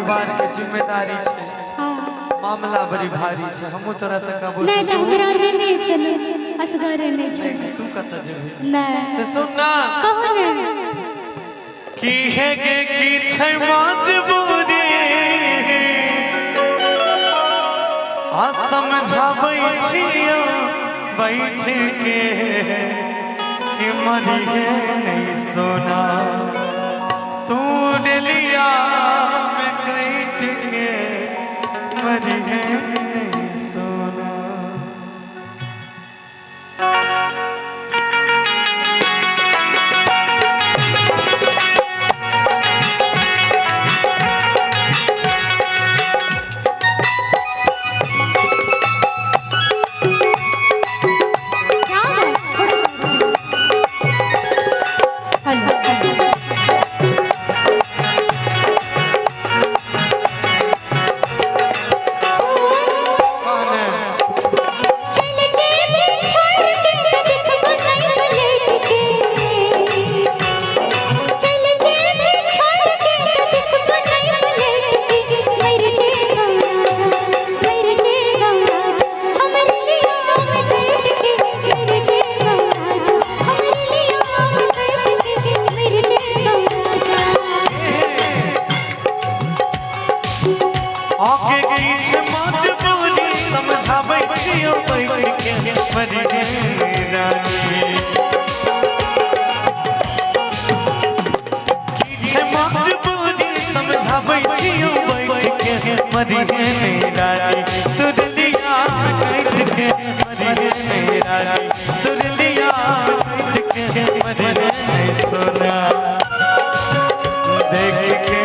परिवार के जिम्मेदारी छै। हाँ। मामला बड़ी भारी छै, हमहूँ तोरा से कहबो। नहीं नहीं, हमरा नहीं चलो, असगरे नहीं चलो। नहीं, तू कतऽ जेबही? नहीं। से सुन ना। कहो ने। की है गे की छै मजबूरी, आ समझाबै छियौ बैठ के कि मरिहे नहीं सोना, तू रेलिया में कैट के मरिहे नहीं सोना। क्या बात, थोड़ा सा हेलो हेलो। कहने। चल जेबे छोड़ के त देखबो नहीं पलट के, चल जेबे छोड़ के त देखबो नहीं पलट के, मर जेबो राजा, मर जेबो राजा, हमरे लिया में बैठ के, मर जेबो राजा, हमरे लिया में बैठ के, मर जेबो राजा। आगे की छै मजबूरी, समझाबै छियौ बैठ के मरिहे रानी। की छै मजबूरी, समझाबै छियौ बैठ के मरिहे रानी, तुरलिया में बैठ के मरिहे रानी, तुरलिया में बैठ के मरिहे सोना। देख के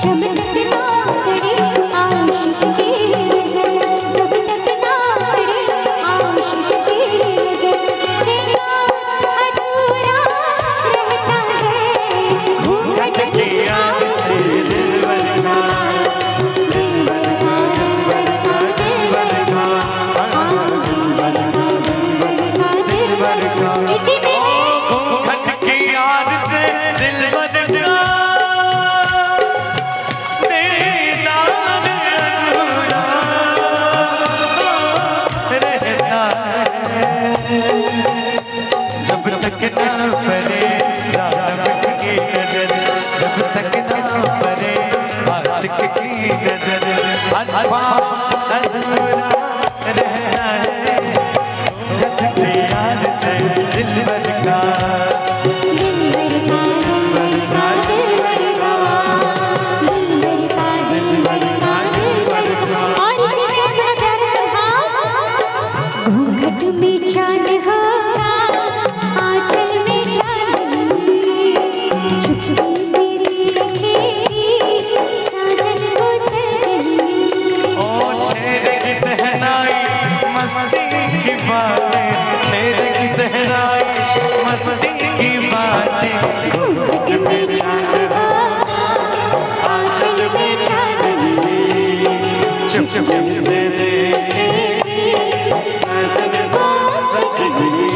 जब तक ना पड़े आशिक की नजर, जब तक ना पड़े आशिक की नजर, सिंगार अधूरा रहता है, घूंघट की आग से दिलबर का, दिलबर का, दिलबर का, दिलबर का, हाँ, दिलबर का, दिलबर का, दिलबर का। इसी में है घूंघट की याद से दिलबर का दीदार अधूरा रहता है, जब तक ना पड़े जालिम की नजर, जब तक ना पड़े आशिक की नजर, ख्वाब अधूरा रहता है, घूंघट की याद से दिलबर का, दिलबर का, दिलबर का, दिलबर का, दिलबर का, दिलबर का, दिलबर का। और इसी में है बड़ा प्यारा सा भाव, घूंघट में चांद होगा, आंचल में चांदनी, चुपके से देखेगी साजन को सजनी। ओ छेड़ की सहनाई मस्ती की बातें, छेड़ की सहनाई मस्ती की बातें, घूंघट में चांद होगा, आंचल में चांदनी, चुपके से देखेगी साजन को सजनी।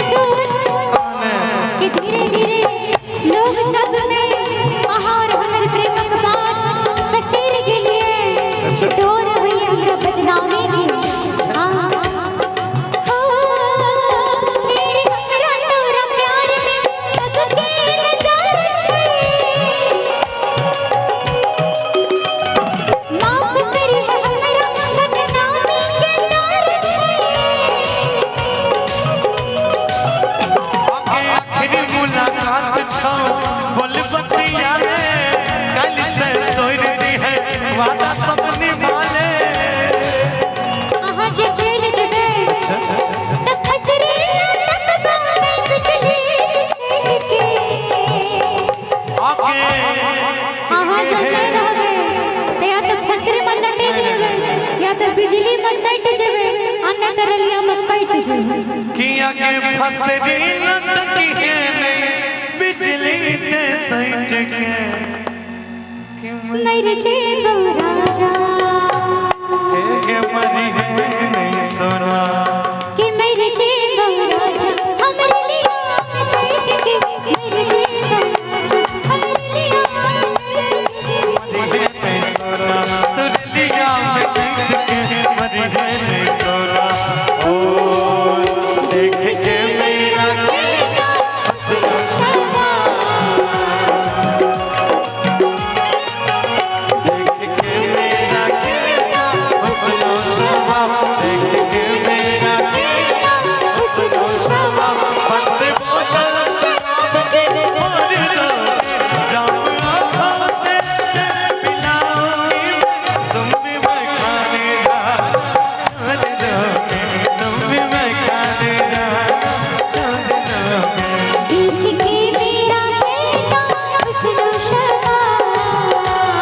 सुन कि धीरे धीरे लोग सब में अहाँ और हमर प्रेमक बात पसरि गेलियै, से डर होइए हमरा बदनामी के। हाँ हो तेरे हमरा तोरा प्यार में सबके नजर छै, माफ करिहे हमरा बदनामी के डर छै। आगे आखिरी मुलाकात छौ बोल बतिया रे, कल से तोड़ दी है वादा सब निभाले। अहाँ जे चलि जेबै त फसरी लटकबा नहि बिजली से सटि के। आगे अहाँ जो नहि रहबै त या तऽ फसरी मे लटकि जेबै या त बिजली में सट जेबे आ न त रलिया में कट जेबे। किया के फसरी लटकी है नहीं बिजली से सट के कि मर जेबो राजा के मरी है नहीं सोना कि मर जेबो राजा।